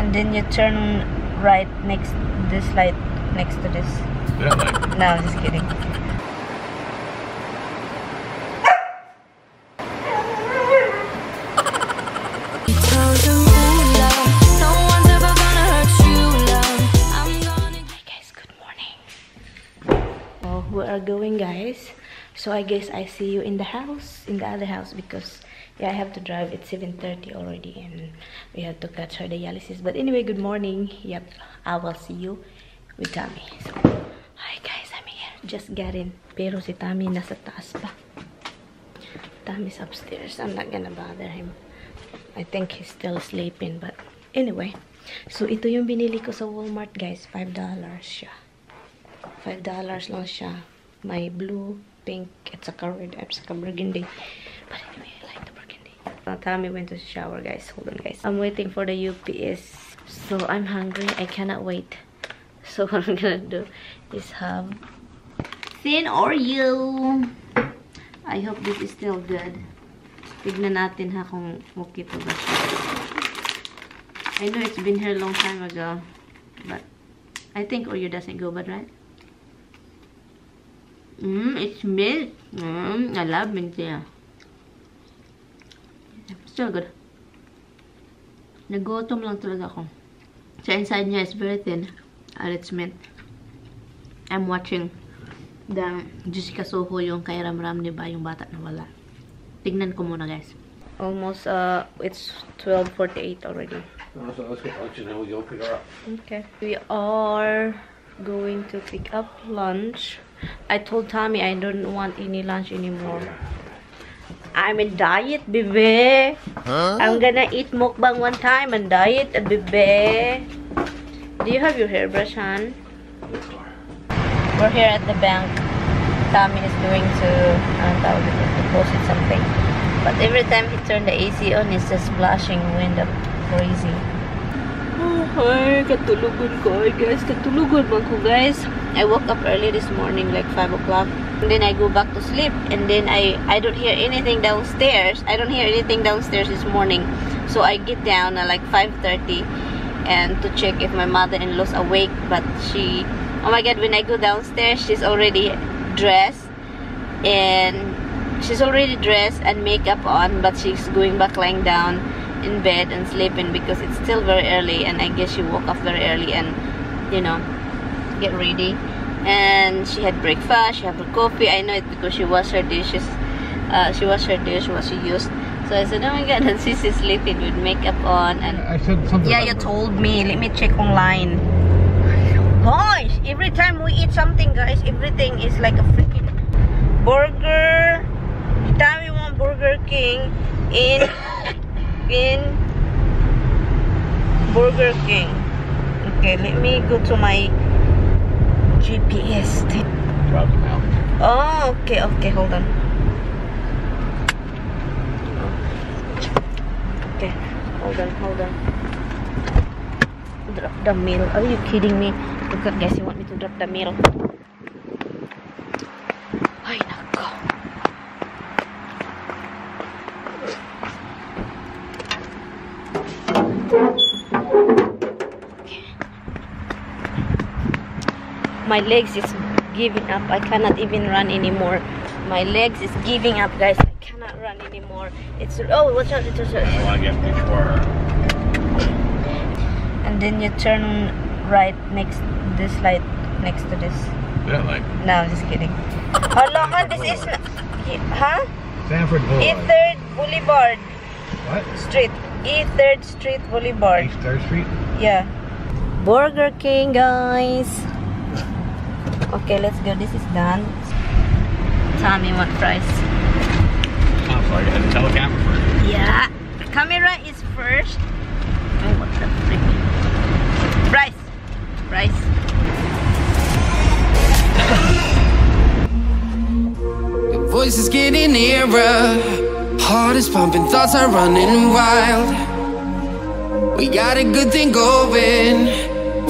And then you turn right next this light next to this. We don't like. No, I'm just kidding. Hi guys, good morning. Oh, we are going, guys. So I guess I see you in the house, in the other house, because yeah, I have to drive. It's 7:30 already and we have to catch her dialysis. But anyway, good morning. Yep, I will see you with Tommy. So, hi guys, I'm here. Just got in. Pero si Tommy nasa taas pa. Tommy's upstairs. I'm not gonna bother him. I think he's still sleeping, but anyway. So ito yung binili ko sa Walmart, guys. $5 siya. $5 lang siya. May blue, pink, at saka red, at saka burgundy. But anyway, I like the burgundy. Tommy went to the shower, guys. Hold on, guys. I'm waiting for the UPS. So I'm hungry. I cannot wait. So what I'm gonna do is have thin Oreo. I hope this is still good. Tignan natin ha kung okay pa ba siya. I know it's been here a long time ago, but I think Oreo doesn't go bad, right? It's milk. I love mint, yeah. Still good. Nagutom lang talaga ako. So inside niya is very thin. And it's mint. I'm watching the Jessica Soho, yung kay Ramram, diba? Yung bata na wala. Tignan ko muna, guys. Almost, it's 12:48 already. So let's get lunch and then we'll go pick her up. Okay. We are going to pick up lunch. I told Tommy I don't want any lunch anymore. I'm in diet, baby. Huh? I'm gonna eat mukbang one time and diet, baby. Do you have your hairbrush, hon? We're here at the bank. Tommy is going to deposit something. But every time he turned the AC on, it's just splashing wind up crazy. Oh, hi, katulugon ko, guys. Katulugon man ko, guys. I woke up early this morning, like 5 o'clock. And then I go back to sleep. And then I don't hear anything downstairs. I don't hear anything downstairs this morning. So I get down at like 5:30 and to check if my mother-in-law's awake. But she, oh my God, when I go downstairs, she's already dressed. And she's already dressed and makeup on, but she's going back lying down in bed and sleeping because it's still very early, and I guess she woke up very early and, you know, get ready. And she had breakfast, she had her coffee. I know it because she washed her dishes. She washed her dish, what she used. So I said, oh my God, and she's sleeping with makeup on. And I said something. Yeah, you told me. Let me check online. Gosh, every time we eat something, guys, everything is like a freaking burger. Tommy want Burger King in Burger King. Okay, let me go to my GPS. Drop them out. Oh, okay, okay, hold on. Okay, hold on, hold on. Drop the meal. Are you kidding me? Look at, guys, you want me to drop the meal? Ay, nako. Okay. My legs is giving up. I cannot even run anymore. My legs is giving up, guys. I cannot run anymore. It's, oh, watch out, watch out. I want to get before. And then you turn right next this light next to this. We don't like. No, I'm just kidding. Hala, this is, huh? Sanford Boulevard. E 3rd Boulevard. What? Street. E 3rd Street Boulevard. East 3rd Street? Yeah. Burger King, guys. Okay, let's go. This is done. Tommy want fries. I'm sorry, I had to tell the camera first. Yeah. The camera is first. Oh, what the freak. Fries. Fries. The voice is getting nearer. Heart is pumping, thoughts are running wild. We got a good thing going.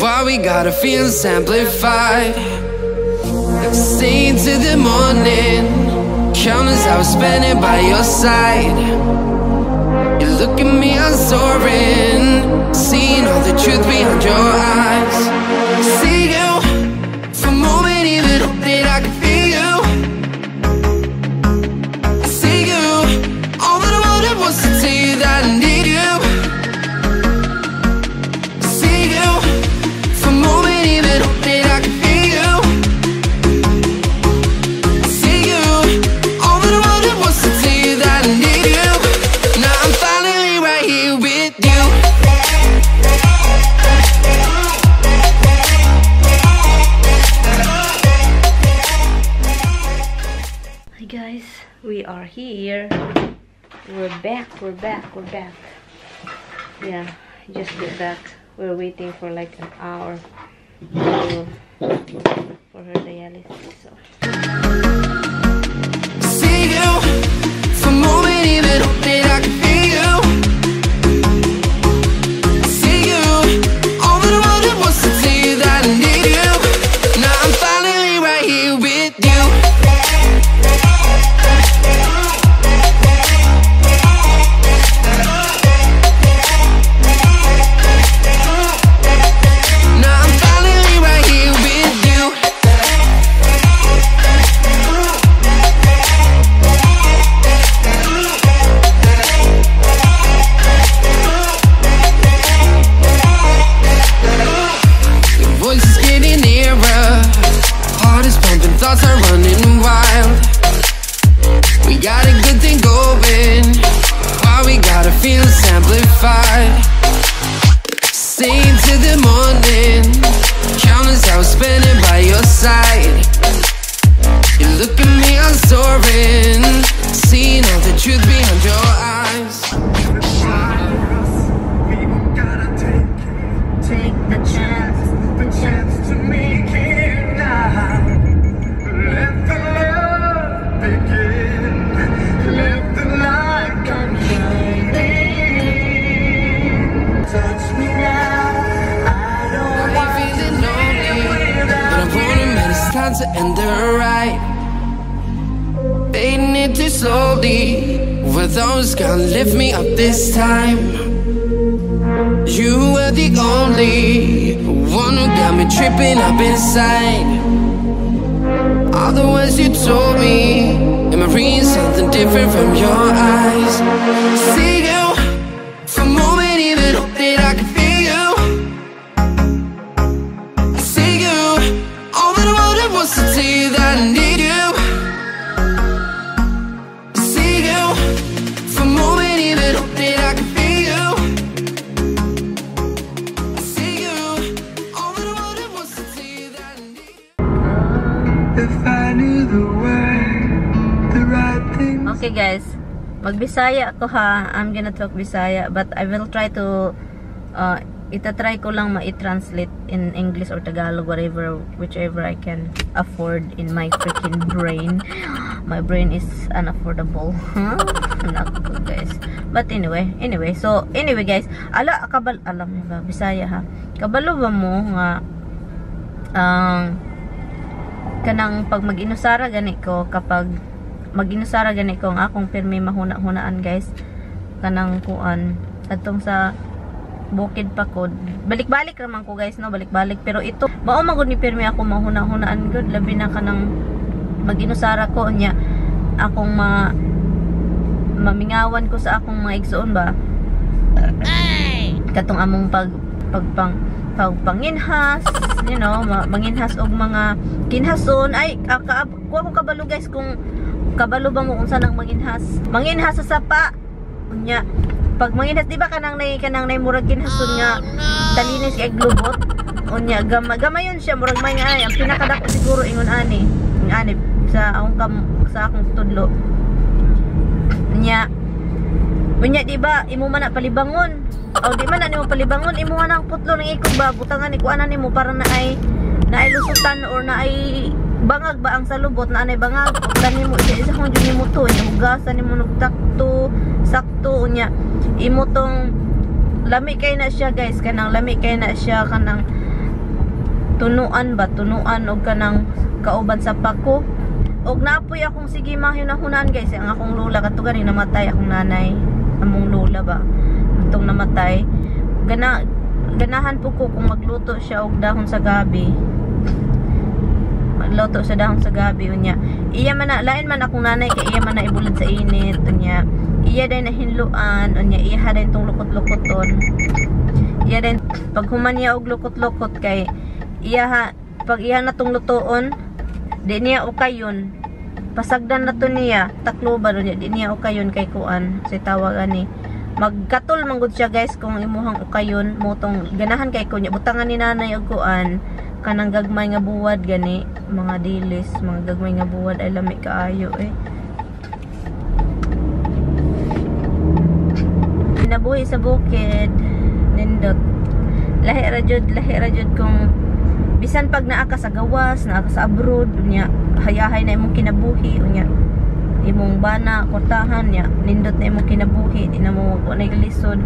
Why we gotta feel amplified. Stay into the morning. Countless hours spending by your side. You look at me, I'm soaring. Seeing all the truth. We're back, we're back, we're back. Yeah, just get back. We're waiting for like an hour for her dialysis. So. See you for moment, even hope that I can feel you. See you. All that I wanted was to tell you that I need you. Now I'm finally right here with you. Now I'm finally right here with you. Your voice is getting nearer. Heart is pumping, thoughts are running wild. We got a good thing going. Why we gotta feel amplified? Staying till the morning. Countless hours spending by your side. You look at me, I'm soaring. Seeing all the truth behind your eyes. Take the chance to make it now. Let the love begin. Let the light come shining. Touch me now. I don't I ain't feeling lonely, but I wanna man, it's time to end the ride. Fading it too slowly. With those gonna lift me up this time. You were the only one who got me tripping up inside. All the words you told me, am I reading something different from your eyes? See you for a moment, even hope that I can feel you. See you. All that I wanted was to tell you that I need you. See you for a moment, even hope that I can feel you. See you. All that I wanted was to tell you that I need you. If I knew the way, the right thing. Okay guys, magbisaya ko ha. I'm gonna talk Bisaya, but I will try to itatry ko lang ma-translate in English or Tagalog, whatever, whichever I can afford in my freaking brain. My brain is unaffordable. Huh? Nako guys. But anyway, so anyway guys, ala kabal alam niyo ba Bisaya ha. Kabalo ba mo nga ang kanang pag mag-inusara gani ko, kapag mag-inusara gani ko ang akong pirmi mahuna-hunaan guys, kanang kuan atong sa bukid pa ko, balik-balik raman ko guys no, balik-balik, pero ito mao man gud ni pirmi ako mahuna-hunaan gud, labi na kanang mag-inusara ko nya akong mamingawan ko sa akong mga igsoon ba, katong among pagpanginhas, you know, manginhas og mga kinhason. Ay, kuha ko kabalo guys, kung kabalo ba mo unsa nang manginhas. Manginhas sa sapa. Unya, pag manginhas, di ba kanang nay murag kinhason nga talinis kay glubot. Unya, gamayon siya murag may nga ay ang pinakadako siguro ingon ani. Ingon ani sa akong sa akong tudlo. Unya, unya di ba imo man na palibangon. O di man na nimo palibangon, imo nang putlo ng ikog ba, butangan ni kuanan nimo para na ay lusutan or na ay bangag ba ang salubot na anay bangag. Putlan nimo isa-isa kung jud nimo to, unya hugasan nimo nagtakto, sakto unya imo tong lami kay na siya guys, kanang lami kay na siya kanang tunuan ba, tunuan og kanang kauban sa pako. Og naapoy akong sige mahunahunaan guys, ang akong lola kadto gani namatay akong nanay, among lola ba itong namatay. Ganahan po ko kung magluto siya og dahon sa gabi. Magluto siya dahon sa gabi unya. Iya man na lain man akong nanay kay iya man na ibulad sa init unya. Iya day nahinluan unya, iya day tong lukot-lukoton. Iya day pag human niya og lukot-lukot kay iya ha, pag iya na tong lutoon di niya ukayon. Pasagdan na to niya, takloban unya di niya ukayon kay kuan si tawag ani. Magkatol manggod siya guys kung imuhang ukayon mo tong ganahan kay kunya butangan ni nanay og kuan kanang gagmay nga buwad gani, mga dilis, mga gagmay nga buwad ay lami kaayo eh. kinabuhi sa bukid nindot. Lahi ra jud kung bisan pag naa ka sa gawas, naa ka sa abroad, unya hayahay na imong kinabuhi, unya imong bana kwartahan nya nindot na imong kinabuhi, di na mo wa nay lisod.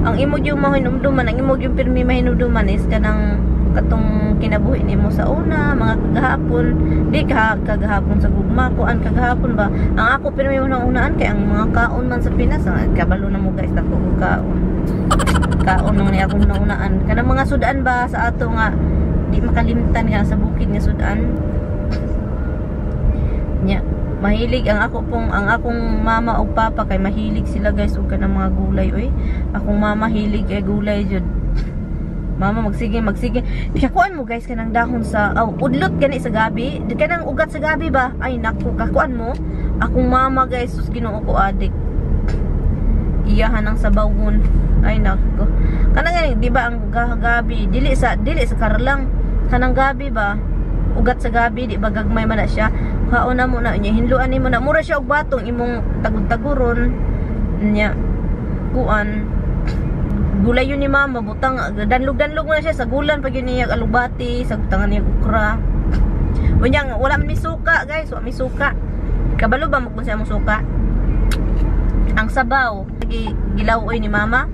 Ang imo yung mahinumduman, ang imo yung pirmi mahinumduman is kanang katong kinabuhi nimo sa una, mga kagahapon, di ka kagahapon sa gugma, kuan kagahapon ba? Ang ako pirmi mo nang unaan kay ang mga kaon man sa Pinas, ang kabalo na mo guys, dako og kaon. Kaon nang ni akong naunaan. Kanang mga sudan ba sa ato nga di makalimtan ka sa bukid nga sudan. Nya, mahilig ang ako pong ang akong mama ug papa kay mahilig sila guys og kanang mga gulay oy. Akong mama hilig ay gulay jud. Mama magsige. Kakuan mo guys kanang dahon sa udlot gani sa gabi. Di kanang ugat sa gabi ba? Ay nako, kakuan mo. Akong mama guys, sus Ginoo ko adik. Iyahan ang sabawon. Ay nako. Kanang gani, di ba ang gabi dili sa karlang. Kanang gabi ba? Ugat sa gabi di ba gagmay man na siya. Kaon na mo na niya, hinluan nimo na mura siya og batong imong tagud-taguron niya. Kuan gulay yun ni mama, butang danlog-danlog na siya sa gulan pag yun niya alubati, sa butangan niya ukra. Unyang wala man mi suka guys, wala mi suka. Kabalo ba mo kung sa among suka? Ang sabaw gilaw-oy ni mama.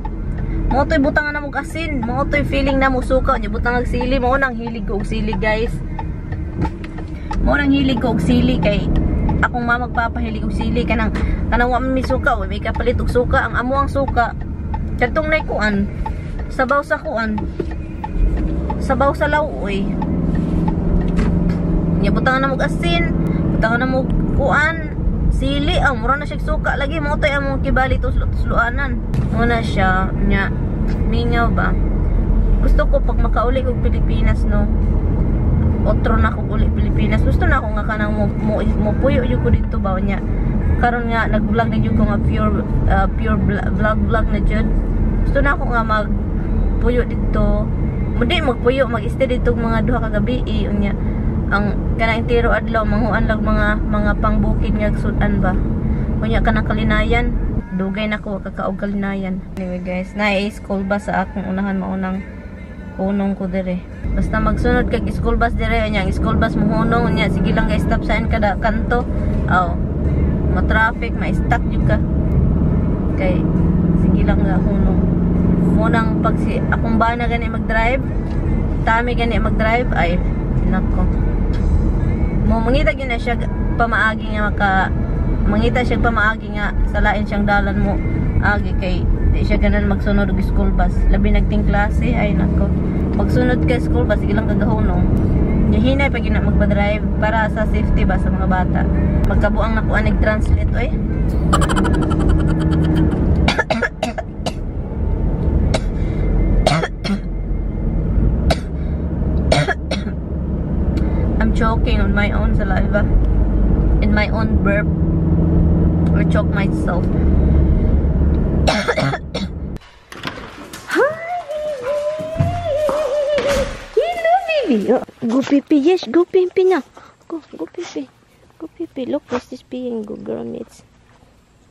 Mo toy butangan na mo asin, mo toy feeling na mo suka, unya butang og sili, mo nang hilig ko og sili guys. Mo nang hilig ko og sili kay akong mama magpapahilig og sili kanang kanang wa man mi suka, wa may kapalit og suka, ang amo ang suka. Kadtong nay kuan, sabaw sa kuan, sabaw sa law-oy. Nya butangan na mo asin, butangan na mo kuan, sili, ah, mura na siya suka lagi mo toy among kibali tuslo-tusloanan. Mo na siya nya mingaw ba. Gusto ko pag makauli og Pilipinas no. Otro na ko uli Pilipinas. Gusto na ako nga kanang mo puyo jud ko didto ba nya. Karon nga nag-vlog na jud ko nga pure pure vlog na jud. Gusto na ako nga magpuyo didto. Mundi magpuyo, mag-stay didto mga duha ka gabi unya. Ang kanang entero adlaw manghuan lang mga pangbukid nga sudan ba. Unya kanang kalinayan, dugay na ko kakaog kalinayan. Anyway guys, naay school bus sa akong unahan maunang hunong ko dire. Basta magsunod kag school bus dire unya, ang school bus mohunong unya sige lang guys, stop sign kada kanto. Aw, ma-traffic, ma-stuck jud ka. Kay sige lang nga hunong. Munang pag si akong bana gani mag-drive, Tami gani mag-drive ay nako. Mo mangita gyud na siya pamaagi nga maka mangita siya pamaagi nga sa lain siyang dalan mo agi kay di siya ganan magsunod og school bus. Labi nagting klase ay nako. Pagsunod kay school bus sige lang kagahunong. Hinay pag gina magpa-drive para sa safety ba sa mga bata. Magkabuang na kuan nag-translate oy. I'm choking on my own saliva. In my own burp. Or choke myself. Hi, baby! Hello, baby! Oh, go pee-pee. Yes, go pee-pee na. Go, go pee-pee. Go pee-pee. Look, what's this peeing? Go, girl, mates.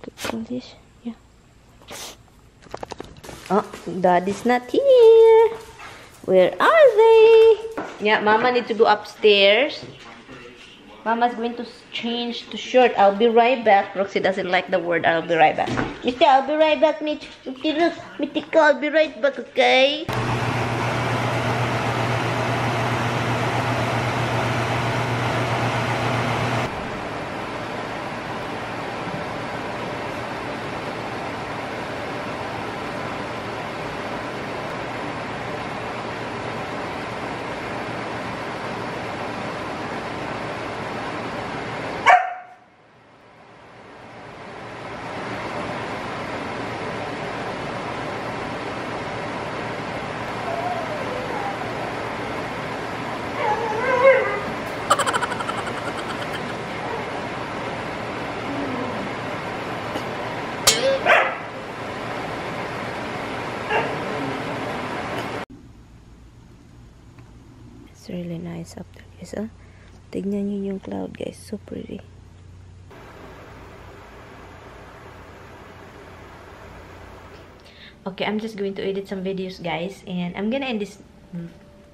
Good girl, yes. Yeah. Oh, daddy's not here. Where are they? Yeah, mama needs to go upstairs. Mama's going to change to shirt. I'll be right back. Roxy doesn't like the word I'll be right back. Mister, I'll be right back, Mitch. I'll be right back, okay? It's really nice up there, guys. Huh? Tignan niyo yung cloud, guys. So pretty. Okay, I'm just going to edit some videos, guys. And I'm gonna end this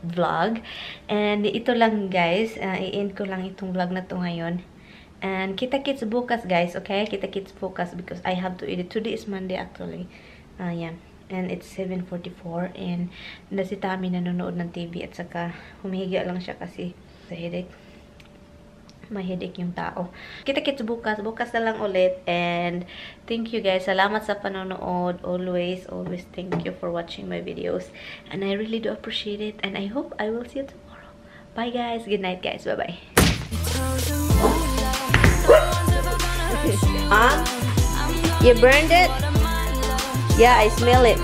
vlog. And ito lang, guys. I-end ko lang itong vlog na to ngayon. And kita-kits bukas, guys. Okay? Kita-kits bukas because I have to edit. Today is Monday, actually. Yeah. And it's 7:44. And na si Tommy nanonood ng TV at saka humihiga lang siya kasi sa headache. May headache yung tao. Kita-kits bukas. Bukas na lang ulit. And thank you, guys. Salamat sa panonood. Always, always thank you for watching my videos. And I really do appreciate it. And I hope I will see you tomorrow. Bye, guys. Good night, guys. Bye-bye. Mom? You burned it? Yeah, I smell it.